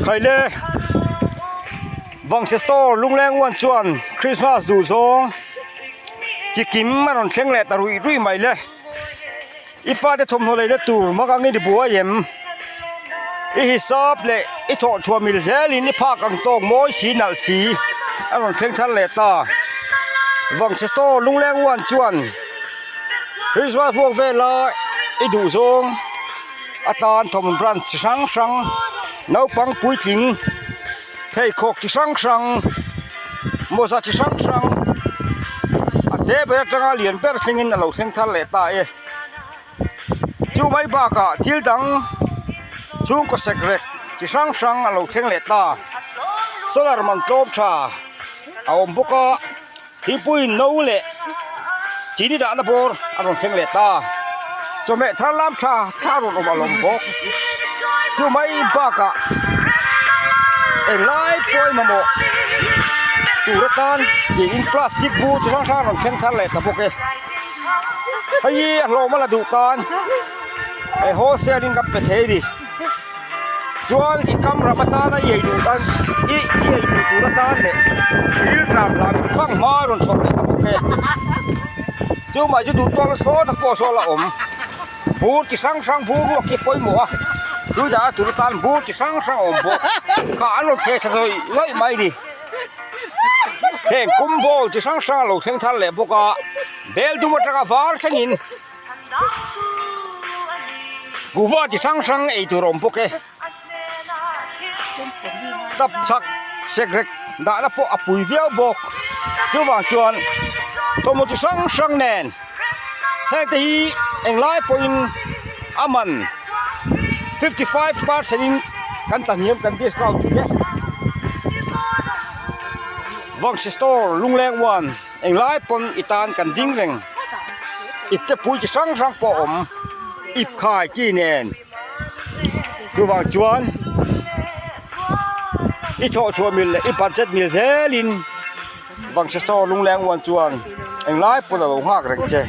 Khaile Vangchhe store lungleng uan chuan Christmas duh zawng chi kim a rawn thleng leh ta ruih ruih mai le. I fate thawmhnaw leina tur mak angin i buai em? I hisap leh i thawhchhuah mil zelin i phak ang tawk mawi si nalh si a rawn thleng thar leh ta. Vangchhe store lungleng uan chuan Christmas vuak vela i duh zawng atan thawmhnaw brand chi hrang hrang naupang puitling pheikhawk chi hrang hrang mawza chi hrang hrang a te ber atanga lian ber thlengin a lo thleng thar leh ta e chu mai bakah thil dang chhungkaw sek rek chi hrang hrang a lo thleng leh ta solar man tlawm tha a awm bawk a thingpui no leh chini dahna bawr a rawn thleng leh ta chawhmeh thar lam tha tha a rawn awm alawm bawk chu mai bakah englai pawh mamawh tur atan tiin plastic bur chi hrang hrang a rawn thleng thar leh ta bawk e hei hi a hlawm a la duh tan he wholesale in kan pe thei a ni. Chuan i kam ram atana i ei duh tan i i ei duh tur atan leh thil tlam hlam i khang hma a rawn chhawp leh ta bawk e. Chu mai chu duh tawk saw tak pawh saw la awm. Bur chi hrang hrang bur ruak hi a pawimawh a, tui dah a tur atan bur chi hrang hrang a awm bawk. Kha an rawn thleh thla zawih zawih mai a ni. Heng kum ball chi hrang hrang a lo thleng thar leh bawk a, bel dum atanga var thlengin. Kuhva chi hrang hrang ei tur a awm bawk e tap chhak sekrek dahna pawh a pui viau bawk chuvang chuan thawmhnaw chi hrang hrang nen heng te hi englai pawhin a man 55 percent in kan tla hniam kan discount thei e Vangchhe store Lungleng one. Englai pawn i tan kan ding reng ip te pui chi hrang hrang pawh a awm ip khai chi nen chuvang chuan i thawh chhuah mil leh i budget mil zelin Vangchhe store lungleng uan chuan englai pawn a lo nghak reng che.